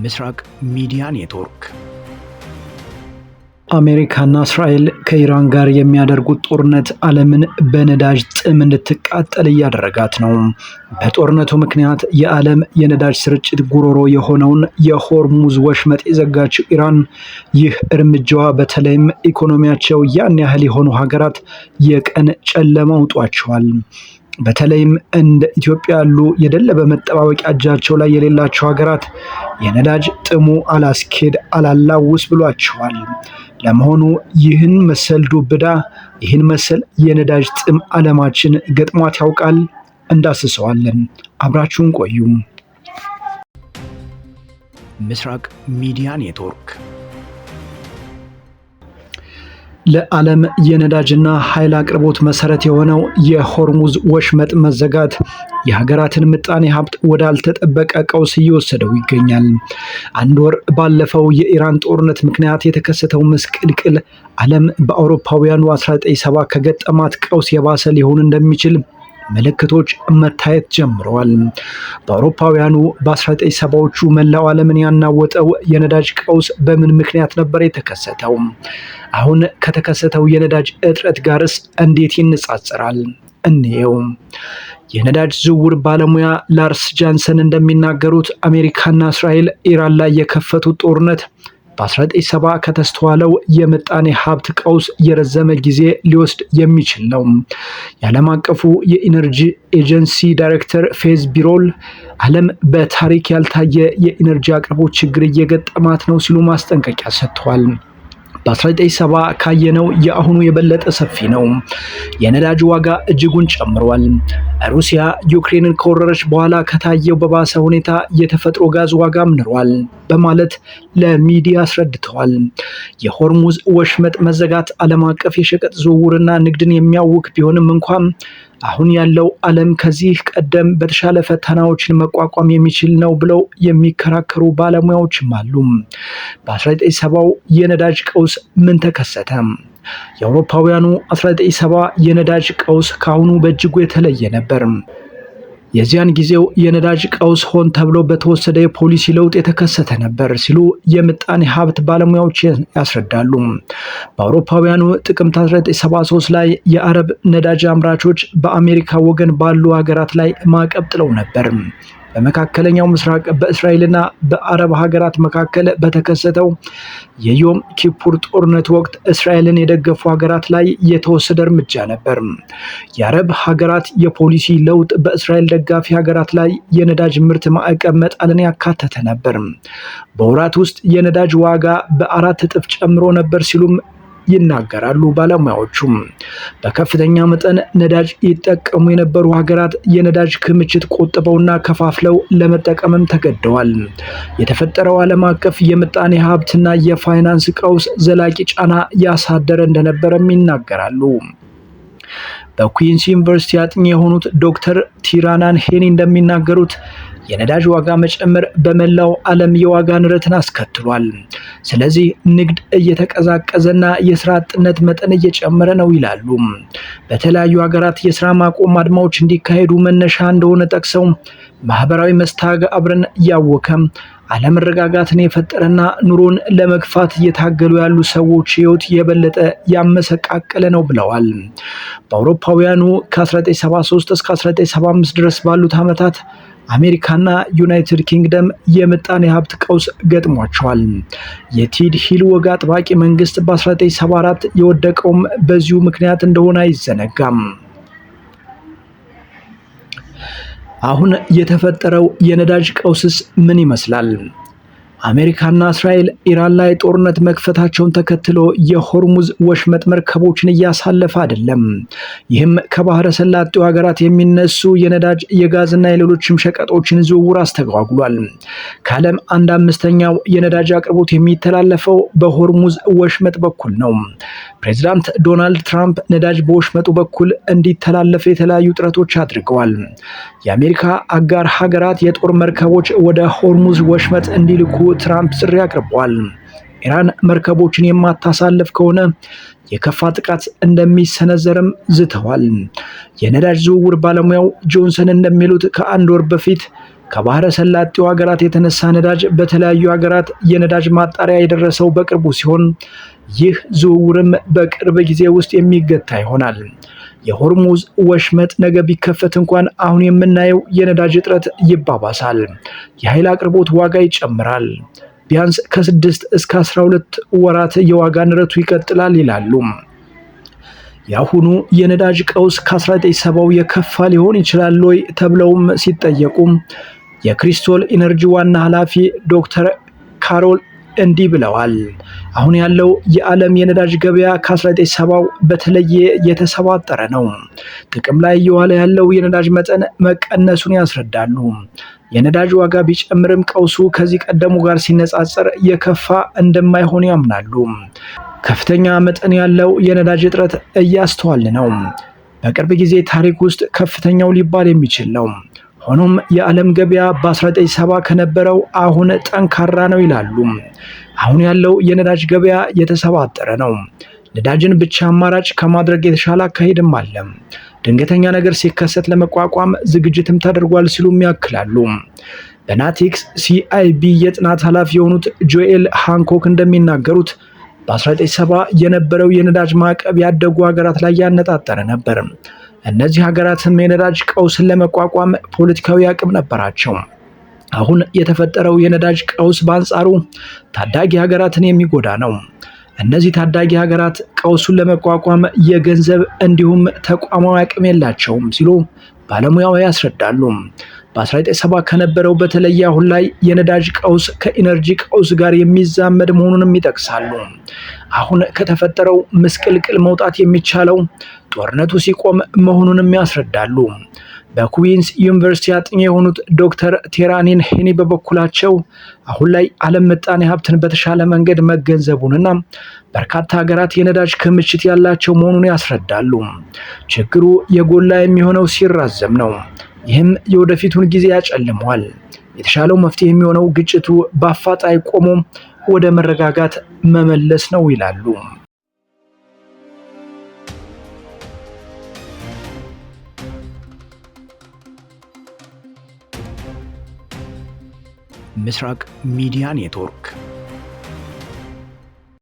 ምስራቅ ሚዲያ ኔትወርክ። አሜሪካና እስራኤል ከኢራን ጋር የሚያደርጉት ጦርነት ዓለምን በነዳጅ ጥም እንድትቃጠል እያደረጋት ነው። በጦርነቱ ምክንያት የዓለም የነዳጅ ስርጭት ጉሮሮ የሆነውን የሆርሙዝ ወሽመጥ የዘጋችው ኢራን ይህ እርምጃዋ በተለይም ኢኮኖሚያቸው ያን ያህል የሆኑ ሀገራት የቀን ጨለማ ውጧቸዋል። በተለይም እንደ ኢትዮጵያ ያሉ የደለበ መጠባበቂያ እጃቸው ላይ የሌላቸው ሀገራት የነዳጅ ጥሙ አላስኬድ አላላውስ ብሏቸዋል። ለመሆኑ ይህን መሰል ዱብዳ፣ ይህን መሰል የነዳጅ ጥም ዓለማችን ገጥሟት ያውቃል? እንዳስሰዋለን። አብራችሁን ቆዩ። ምስራቅ ሚዲያ ኔትወርክ። ለዓለም የነዳጅና ኃይል አቅርቦት መሰረት የሆነው የሆርሙዝ ወሽመጥ መዘጋት የሀገራትን ምጣኔ ሀብት ወዳልተጠበቀ ቀውስ እየወሰደው ይገኛል። አንድ ወር ባለፈው የኢራን ጦርነት ምክንያት የተከሰተው ምስቅልቅል ዓለም በአውሮፓውያኑ 1970 ከገጠማት ቀውስ የባሰ ሊሆን እንደሚችል ምልክቶች መታየት ጀምረዋል። በአውሮፓውያኑ በ1970ዎቹ መላው ዓለምን ያናወጠው የነዳጅ ቀውስ በምን ምክንያት ነበር የተከሰተው? አሁን ከተከሰተው የነዳጅ እጥረት ጋርስ እንዴት ይነጻጸራል? እንየው። የነዳጅ ዝውውር ባለሙያ ላርስ ጃንሰን እንደሚናገሩት አሜሪካና እስራኤል ኢራን ላይ የከፈቱት ጦርነት በ1970 ከተስተዋለው የምጣኔ ሀብት ቀውስ የረዘመ ጊዜ ሊወስድ የሚችል ነው። የዓለም አቀፉ የኢነርጂ ኤጀንሲ ዳይሬክተር ፌዝ ቢሮል ዓለም በታሪክ ያልታየ የኢነርጂ አቅርቦት ችግር እየገጠማት ነው ሲሉ ማስጠንቀቂያ ሰጥተዋል። በ1970 ካየነው የአሁኑ የበለጠ ሰፊ ነው። የነዳጅ ዋጋ እጅጉን ጨምሯል። ሩሲያ ዩክሬንን ከወረረች በኋላ ከታየው በባሰ ሁኔታ የተፈጥሮ ጋዝ ዋጋም ንሯል በማለት ለሚዲያ አስረድተዋል። የሆርሙዝ ወሽመጥ መዘጋት ዓለም አቀፍ የሸቀጥ ዝውውርና ንግድን የሚያውክ ቢሆንም እንኳን አሁን ያለው ዓለም ከዚህ ቀደም በተሻለ ፈተናዎችን መቋቋም የሚችል ነው ብለው የሚከራከሩ ባለሙያዎችም አሉ። በ1970ው የነዳጅ ቀውስ ምን ተከሰተ? የአውሮፓውያኑ 1970 የነዳጅ ቀውስ ከአሁኑ በእጅጉ የተለየ ነበር። የዚያን ጊዜው የነዳጅ ቀውስ ሆን ተብሎ በተወሰደ የፖሊሲ ለውጥ የተከሰተ ነበር ሲሉ የምጣኔ ሀብት ባለሙያዎች ያስረዳሉ። በአውሮፓውያኑ ጥቅምት 1973 ላይ የአረብ ነዳጅ አምራቾች በአሜሪካ ወገን ባሉ ሀገራት ላይ ማዕቀብ ጥለው ነበር። በመካከለኛው ምስራቅ በእስራኤልና በአረብ ሀገራት መካከል በተከሰተው የዮም ኪፑር ጦርነት ወቅት እስራኤልን የደገፉ ሀገራት ላይ የተወሰደ እርምጃ ነበር። የአረብ ሀገራት የፖሊሲ ለውጥ በእስራኤል ደጋፊ ሀገራት ላይ የነዳጅ ምርት ማዕቀብ መጣልን ያካተተ ነበር። በወራት ውስጥ የነዳጅ ዋጋ በ4 እጥፍ ጨምሮ ነበር ሲሉም ይናገራሉ ባለሙያዎቹም። በከፍተኛ መጠን ነዳጅ ይጠቀሙ የነበሩ ሀገራት የነዳጅ ክምችት ቆጥበውና ከፋፍለው ለመጠቀምም ተገደዋል። የተፈጠረው ዓለም አቀፍ የምጣኔ ሀብትና የፋይናንስ ቀውስ ዘላቂ ጫና ያሳደረ እንደነበረም ይናገራሉ። በኩዊንስ ዩኒቨርሲቲ አጥኚ የሆኑት ዶክተር ቲራናን ሄኒ እንደሚናገሩት የነዳጅ ዋጋ መጨመር በመላው ዓለም የዋጋ ንረትን አስከትሏል። ስለዚህ ንግድ እየተቀዛቀዘና የስራ አጥነት መጠን እየጨመረ ነው ይላሉ። በተለያዩ ሀገራት የስራ ማቆም አድማዎች እንዲካሄዱ መነሻ እንደሆነ ጠቅሰው ማህበራዊ መስተጋብርን እያወከ አለመረጋጋትን የፈጠረና ኑሮን ለመግፋት እየታገሉ ያሉ ሰዎች ሕይወት የበለጠ ያመሰቃቀለ ነው ብለዋል። በአውሮፓውያኑ ከ1973 እስከ 1975 ድረስ ባሉት ዓመታት አሜሪካና ዩናይትድ ኪንግደም የምጣኔ ሀብት ቀውስ ገጥሟቸዋል። የቴድ ሂል ወግ አጥባቂ መንግስት በ1974 የወደቀውም በዚሁ ምክንያት እንደሆነ አይዘነጋም። አሁን የተፈጠረው የነዳጅ ቀውስስ ምን ይመስላል? አሜሪካና እስራኤል ኢራን ላይ ጦርነት መክፈታቸውን ተከትሎ የሆርሙዝ ወሽመጥ መርከቦችን እያሳለፈ አይደለም። ይህም ከባህረ ሰላጤው ሀገራት የሚነሱ የነዳጅ የጋዝና የሌሎችም ሸቀጦችን ዝውውር አስተጓጉሏል። ከዓለም 1/5ኛው የነዳጅ አቅርቦት የሚተላለፈው በሆርሙዝ ወሽመጥ በኩል ነው። ፕሬዚዳንት ዶናልድ ትራምፕ ነዳጅ በወሽመጡ በኩል እንዲተላለፍ የተለያዩ ጥረቶች አድርገዋል። የአሜሪካ አጋር ሀገራት የጦር መርከቦች ወደ ሆርሙዝ ወሽመጥ እንዲልኩ ትራምፕ ጥሪ አቅርበዋል። ኢራን መርከቦችን የማታሳልፍ ከሆነ የከፋ ጥቃት እንደሚሰነዘርም ዝተዋል። የነዳጅ ዝውውር ባለሙያው ጆንሰን እንደሚሉት ከአንድ ወር በፊት ከባህረ ሰላጤው ሀገራት የተነሳ ነዳጅ በተለያዩ ሀገራት የነዳጅ ማጣሪያ የደረሰው በቅርቡ ሲሆን ይህ ዝውውርም በቅርብ ጊዜ ውስጥ የሚገታ ይሆናል። የሆርሙዝ ወሽመጥ ነገ ቢከፈት እንኳን አሁን የምናየው የነዳጅ እጥረት ይባባሳል። የኃይል አቅርቦት ዋጋ ይጨምራል። ቢያንስ ከ6 እስከ 12 ወራት የዋጋ ንረቱ ይቀጥላል ይላሉ። የአሁኑ የነዳጅ ቀውስ ከ1970ው የከፋ ሊሆን ይችላል ወይ ተብለውም ሲጠየቁ የክሪስቶል ኢነርጂ ዋና ኃላፊ ዶክተር ካሮል እንዲህ ብለዋል። አሁን ያለው የዓለም የነዳጅ ገበያ ከ1970ው በተለየ የተሰባጠረ ነው። ጥቅም ላይ እየዋለ ያለው የነዳጅ መጠን መቀነሱን ያስረዳሉ። የነዳጅ ዋጋ ቢጨምርም ቀውሱ ከዚህ ቀደሙ ጋር ሲነጻጸር የከፋ እንደማይሆን ያምናሉ። ከፍተኛ መጠን ያለው የነዳጅ እጥረት እያስተዋልን ነው። በቅርብ ጊዜ ታሪክ ውስጥ ከፍተኛው ሊባል የሚችል ነው። ሆኖም የዓለም ገበያ በ1970 ከነበረው አሁን ጠንካራ ነው ይላሉ። አሁን ያለው የነዳጅ ገበያ የተሰባጠረ ነው። ነዳጅን ብቻ አማራጭ ከማድረግ የተሻለ አካሄድም አለ። ድንገተኛ ነገር ሲከሰት ለመቋቋም ዝግጅትም ተደርጓል ሲሉም ያክላሉ። በናቲክስ ሲአይቢ የጥናት ኃላፊ የሆኑት ጆኤል ሃንኮክ እንደሚናገሩት በ1970 የነበረው የነዳጅ ማዕቀብ ያደጉ ሀገራት ላይ ያነጣጠረ ነበር። እነዚህ ሀገራትም የነዳጅ ቀውስን ለመቋቋም ፖለቲካዊ አቅም ነበራቸው። አሁን የተፈጠረው የነዳጅ ቀውስ በአንጻሩ ታዳጊ ሀገራትን የሚጎዳ ነው። እነዚህ ታዳጊ ሀገራት ቀውሱን ለመቋቋም የገንዘብ እንዲሁም ተቋማዊ አቅም የላቸውም ሲሉ ባለሙያው ያስረዳሉ። በ1970 ከነበረው በተለየ አሁን ላይ የነዳጅ ቀውስ ከኢነርጂ ቀውስ ጋር የሚዛመድ መሆኑንም ይጠቅሳሉ። አሁን ከተፈጠረው ምስቅልቅል መውጣት የሚቻለው ጦርነቱ ሲቆም መሆኑንም ያስረዳሉ። በኩዊንስ ዩኒቨርሲቲ አጥኚ የሆኑት ዶክተር ቴራኒን ሄኒ በበኩላቸው አሁን ላይ ዓለም ምጣኔ ሀብትን በተሻለ መንገድ መገንዘቡንና በርካታ ሀገራት የነዳጅ ክምችት ያላቸው መሆኑን ያስረዳሉ። ችግሩ የጎላ የሚሆነው ሲራዘም ነው። ይህም የወደፊቱን ጊዜ ያጨልመዋል። የተሻለው መፍትሄ የሚሆነው ግጭቱ በአፋጣኝ ቆሞ ወደ መረጋጋት መመለስ ነው ይላሉ። ምስራቅ ሚዲያ ኔትወርክ።